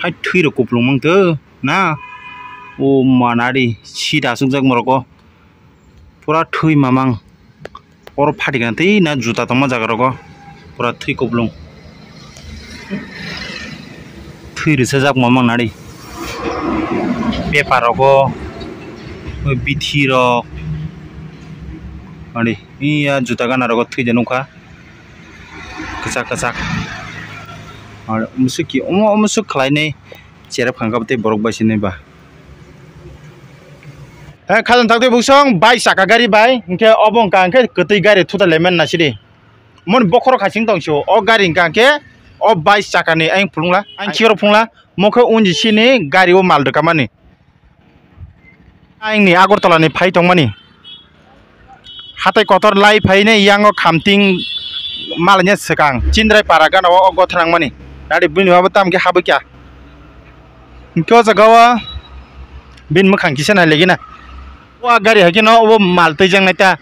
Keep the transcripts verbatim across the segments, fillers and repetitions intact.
Ai thwi rok kuplung mang tw na. O manari sida aswk jak morok o. Pura thwi mamang. Oro phatikna tei na juta tongma jaga rogo. Pura thwi kuplung. Thwi rwchajak mamang nari. Paper rogo. Bithi rok. Nari. Iya juta gana rogo thwi de nukha. Kwchak kwchak. Ar musuk ki omo musuk khlainai. Cherep khangkha tei borok bai sinai ba. He khajang thak tei buksong bai chaka gari bai, hinkhe obo wngkha hinkhe kwtwi gari thuta lemani nasidi. Moni bokhorok hai sing tong sio, o gari wngkha hinkhe o bai chakani ayang phulungla, ayang chikaro phulungla, mokhe unji sini gari o mal rwkha mani. Ayangni Agartala ni phai tongmani. Hatai kotor lai phaine yango khamting malaina swkang Chindrai para gana o gotha nangmani. Nadi bini abo tam khe habwi kha. Hinkhe o jaga o bini mwkhang kisa nai legi na. O gari hai kheno obo mal twijak nai ta.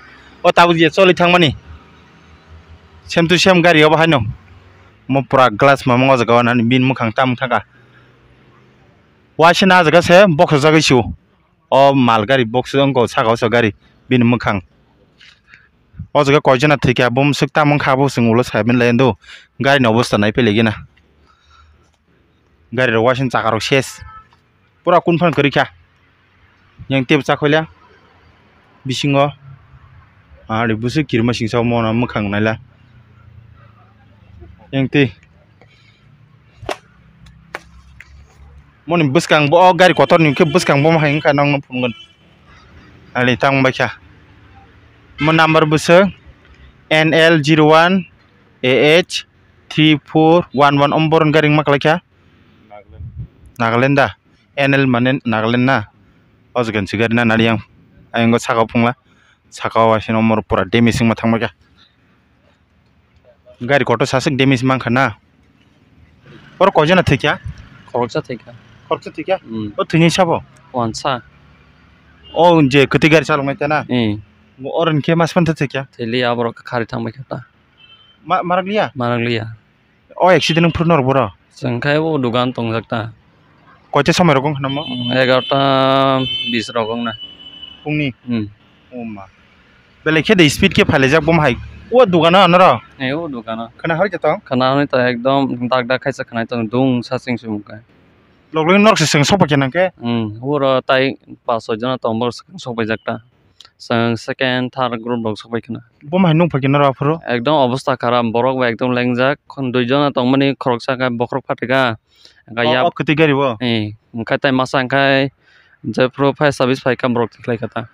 O tabuk je choli thangmani. Same to same gari obo haino. Mo pura glass mamang o jaga o nani bini mwkhang tam thangkha. Waisa na jaga se bokhorok jagwi sio. O mal gari box wngkha o saka o gari bini mwkhang. O jaga koijana thwikha bo mwswk tamo wngkha bo chwng ulo saiben lai do gari ni obostha naiphai legi na. Gari rok waisa chaka rok ses pura kun phan kwrwi kha. Yang tebo chakhwila bisingo ari bwswk kirima singsa mona mwkhang naila. Yang twi. Moni bwskang bo o gari kotor ni khe bwskang bo hai wngkha nang nw phunukgwno. Ani tang bai kha. Mo number bwswk N L zero one A H three four one one om boron gari wngma kwlai kha. Nagaland da. N L mane Nagaland na. O jaga ni se gari na nari yang. Ayang go saka o phungla. Saka o waisa no mor pura damage wngma thang bai kha. Gari kotor saswk damage mankha na. Oro koijana thwikha? Khoroksa thwikha. Khoroksa thwikha? Hmm. O thwini sabo? Wansa. O je kwtwi gari chaloknai ta na? Hmm. Oro ni khe mas phano thwikha? Thwili aborok khari thangbai kha ta. Ma-, marakliya? Marakliya. O accident wng phuru norok boro? Chwng khai o dugan tongjak ta. Koita somoi rok wngkha namo? Mm, egarota bis rok wngna. Phungni? Hmm. O ma. Belai khe de speed khe phailaijak bo hai. O dogano anoro? Ei, o dogano. Khwna hori jatong? Khwna hori ta ekdom dak dak khaisa khwnai tong dung sa chwng se mungkha. Log log norok se chwng sok paikha nang khe? Hmm, oro tai pas soi jona tong borok se sok paijak ta. Chwng second, third group rok sok pai khwna. Bo hai nung paikha norok aphuru? Ekdom obostha kharap, borok bai ekdom lengjak. Khon dui jona tongmani, khoroksa khe bokhorok phatika. Hwnkhe o, yap-, o kwtwi gari bo? Eh, hwnkhe tai masa hwnkhe jephuru fire service phaikha borok tikhlai kha ta.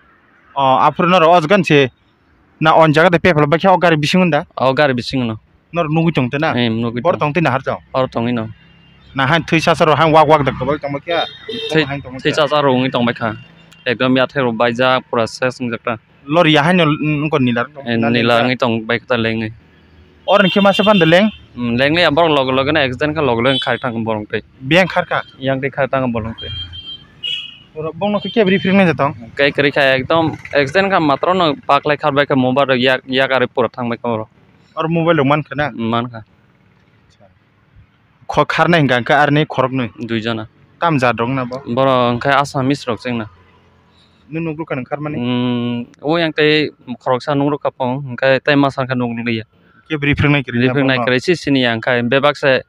O, aphuru norok o jaga se na on jaga de pepla baikha o gari bising hwnda? O gari bising hwno. Norok nugwi tong twi na? Eh, nugwi tong. Bor tong twi nahar chong? Oro tongwi no. Na han thwi sasa rok han wak wak da kwbal tong kha? Thwi, han tong thwi kha? Sasa rok wngwi tong bai kha. Ekdom yathai rok baijak pura ses wngjak ta. Lori ya haino wngkha nila rok tong? Eh, na nila lengya? Wngwi tong bai kha ta lengwi. Oro ni khe masa phan da leng? Hmm, lengwi ya borok loge loge no accident kha loge loge khai thang borok tei. Biyang khar kha? Yang tei khai thang borok tei. Oro bongno khe kebri phring nai tong? Kai kwrwi kha ekdom accident kha matro no paklai khar bai kha mobile rok yak yak ari pura thang bai kha oro. Oro mobile rok man kha na? Man kha. Kho kharnai hwnkha hwnkhe arni khoroknwi? Dui jona. Tam jat rok na bo? Borok hwnkhe Assamese rok chengna. Nw nuk rwkha nang kharmani? Mm, o yang tei khoroksa nuk rwkha pong, hwnkhe tei masa khe nuk rwliya. Khe bwrwi phwrwngnai kwrwi na? Bwrwi phwrwngnai bono? Kwrwi si sini ya hwnkhe bebak se,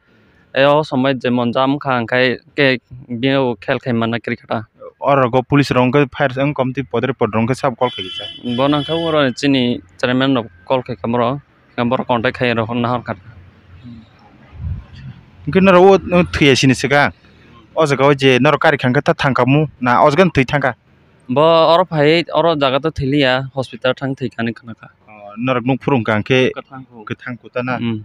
e o somoi jemon jam kha hwnkhe khe bini o khel khai manna kwrwi kha ta. Oro go police rok hwnkhe fire wng kom twi podre podre hwnkhe sabo call khai kha. Bono hwnkhe oro chini chairman rok call khai kha borok. Borok contact khai rw nahor kha. Hwnkhe norok o thwi ya sini swkang? O jaga o je norok kari kha hwnkhe ta thang kha mu na o jaga no thwi thang kha? Bo oro phai oro jaga to thwi liya, hospital thang thwi kha hinwi khna kha. O, norok nuk phuru hwnkha hwnkhe kwthang khu. Kwthang khu ta na? Hmm.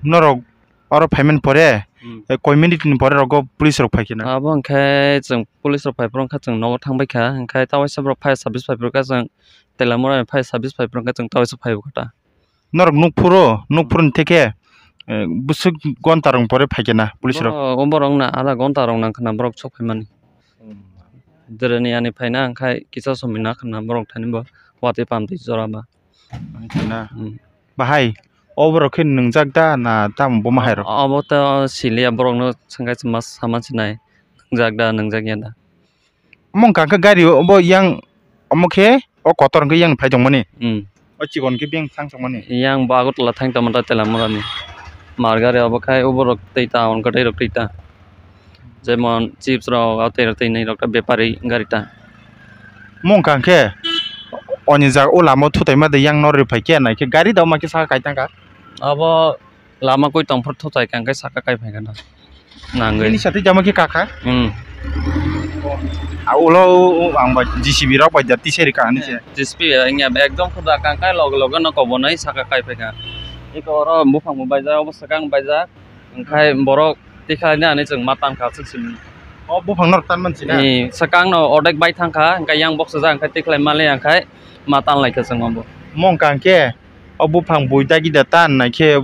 Norok oro phaimani pore, hmm, eh, koi minute ni pore rogo police rok phai khe na? Abo hwnkhe chwng police rok phai phuru wngkha chwng nogo thang bai kha, hwnkhe ta waisa borok fire service phai phuru kha chwng Telamura ni fire service phai phuru wngkha chwng ta waisa phai o kha ta. Norok nukphuru, nukphuru ni theke, eh, bwswk gonta rok pore phaikhe na police rok? Borok, o borok na adha gonta rok nang khna borok sok phaimani. Hmm. Dereni ani phaina hwnkhe kisa somoi na khna borok thani bo watwi pamtwi jora ba. Wngkhe na. Hmm. Bahai, O borok khe nwngjak da na tamo buma hai rok? Obo to siliya, borok no swngkhe ma sama sinai, nwngjak da nwngjak ya da. Omo wngkha khe gari obo yang, omo khe o kotor hwnkhe yang phai tongmani. Hmm. O chikon khe beng thang tongmani. Yang bo Agartala thang tongma da Telamura ni. Mar gari obo khai obo rok twi ta, hwn kwtwi rok twi ta. Jemon chips rok, o tei rok twi nai rok ta bepari gari ta. Omo wngkha khe oni jaga o lama o thutai ma de yang nw rw phai khe nai khe gari da ma khe saka kai tang kha. Obo lama koi tong phuru thutai kha, hwnkhe saka kai phai kha na. Nangwi. Nini sati jama khe kakha? Hmm. A ulo ang bai J C B rok bai da tisari kha ani se. J C B wngya ekdom khuda kang kai log log no kobonai saka kai phai kha. Eko oro buphang bo baijak, obo swkang baijak. Hwnkhe borok tikhalai ani chwng ma tan kha swk simi. O buphang norok tan man sina? Ee, swkang no odek bai thang kha, hwnkhe yang boksa jak hwnkhe tikhalai mali hwnkhe ma tan lai kha chwng obo. Mong kang khe o buphang bui dagi da tan nai khe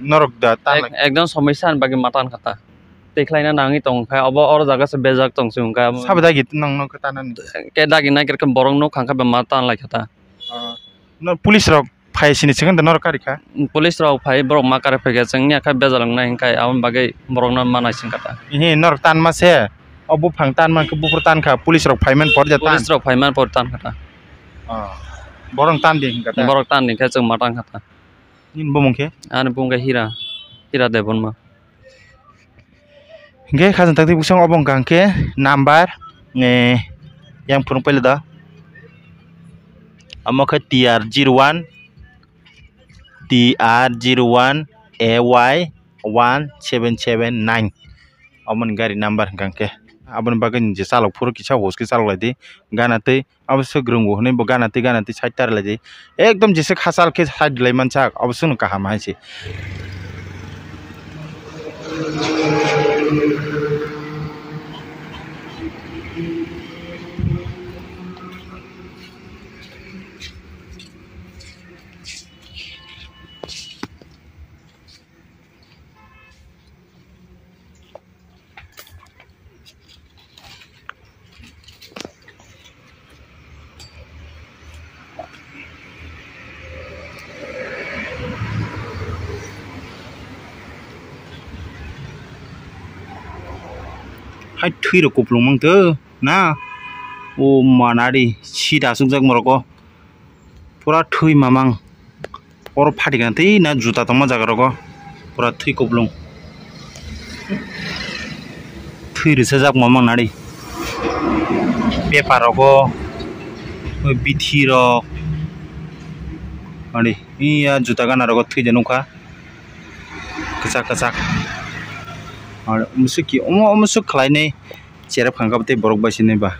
norok da tan lai? Ek-, ekdom somoi san bagwi ma tan kha ta. Tikhlaina nangwi tong kha, obo oro jaga se bejak tong se wngkha. Sabo dagi nang no khe tanani? Ke dagi nai khe borok nuk kha khe ma tan lai kha ta. Ah. No police rok phai sini chikon da norok kari kha? Police rok phai borok ma kari phai kha, chwng ya kha bejal wngnai hwnkhe aboni bagwi borok no ma naising kha ta. Ehe, norok tan ma se, o buphang tan man khe buphuru tan kha, police rok phai man por ja tan? Police rok phai man por tan kha ta. Ah. Borok tan di hwnkha ta? Borok tan di khe chwng ma tan kha ta. Nini bumung khe? Ani bumung khe Hira, Hira Debbarma. Hingke khajang takti bwskango obo wngkha hingke number, eh, yang phunuk pailada. Omo khe T R zero one, T R zero one A Y one seven seven nine. Omo ni gari number hingka hingke. Aboni bagwi je chalok phuru kisa hos khe chalok lai di. Gana tei Abo swk rwngo hwnwi bo gana twi gana twi side tar lai di. Ekdom jesa khachal khe side lai mansak, abo swkno kaham hai se. Hai thwi rok kupulung mang tw na, o manari sida aswk jak morok o. Pura thwi mamang. Oro phatikha twi na juta tongma jaga rogo. Pura thwi kupulung. Thwi rwchajak mamang nari. Paper rogo. Bithi rok. Nari. Iya juta gana rogo thwi de nukha. Kwchak kwchak. Ar umswk ki omo umswk khlainai. Cherep khangkha tei borok bai sinai ba.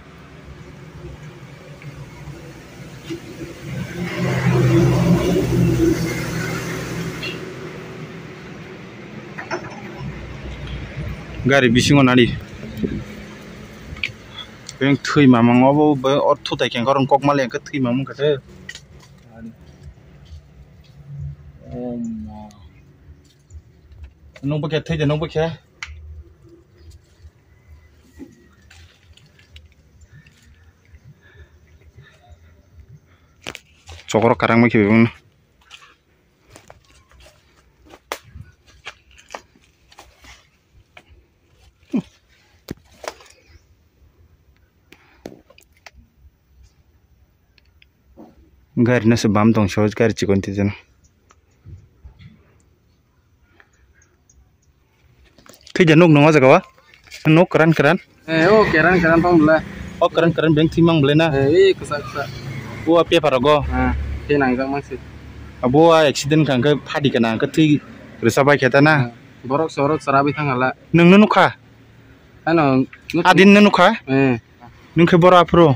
Gari bisingo nani. Beng thwi mamang obo, o thutai khe korong kok mali hwnkhe thwi mamang khe. Nukbo khe thwi de nukbo khe. Chokro karang bai khe bebakno. Gari no se bam tong so gari chikon twi jana. Thwija nuk nung o jaga o? Nuk kwran kwran? Eh, o kwran kwran tong bwle. O kwran kwran beng thwi mang bwle na? Eh, e kwsa kwsa. O a paper rogo? Ah, thwi nangjak mang se. Abo a accident kha hwnkhe phadi kana hwnkhe thwi rwsa bai khe ta na? Ah, borok sorok chwrabi thang hala. Nwng no nukha? Ano, nuk- Adin no nukha? Eh. Nwng khe boro aphuru?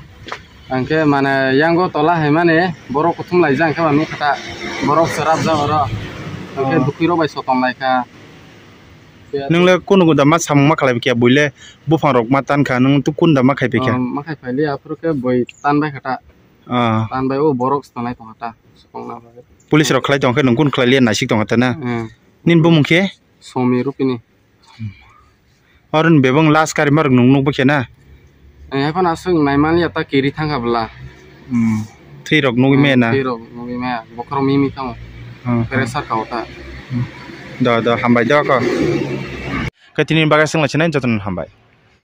Ang khe mane yango tola hai mani borok kuthum laijak, ang khe ba nukha ta borok chwrapjak oro. Ang khe Oh. Bwkhwi rok bai soton lai kha. Nwng le kunu da ma samung ma khlai khe, bui le buphang rok ma tan kha, nwng tu kun da ma khai pai kha? Oh, ma khai phai liya, aphuru khe bui tan bai kha ta. Ah. Tan bai o borok se tongnai tong kha ta, sokong na bagwi. Police rok khlai tong khe nwng kun khlai liya naisik tong kha ta na? Hmm. Nini bumung khe? Somi Rupini. Oro ni bebak last kari ma rok nwng nukbo khe na? Eh, haphano aswk naiman ya ta kiri thang kha bwla. Hmm. Thwi rok nugwi maya na? Thwi rok nugwi maya. Bokhorok mimi thango. Hmm. Pressure kau ta. Do, do, hambai do ko. Khe tini bagwi swnglaichinai jotono hambai.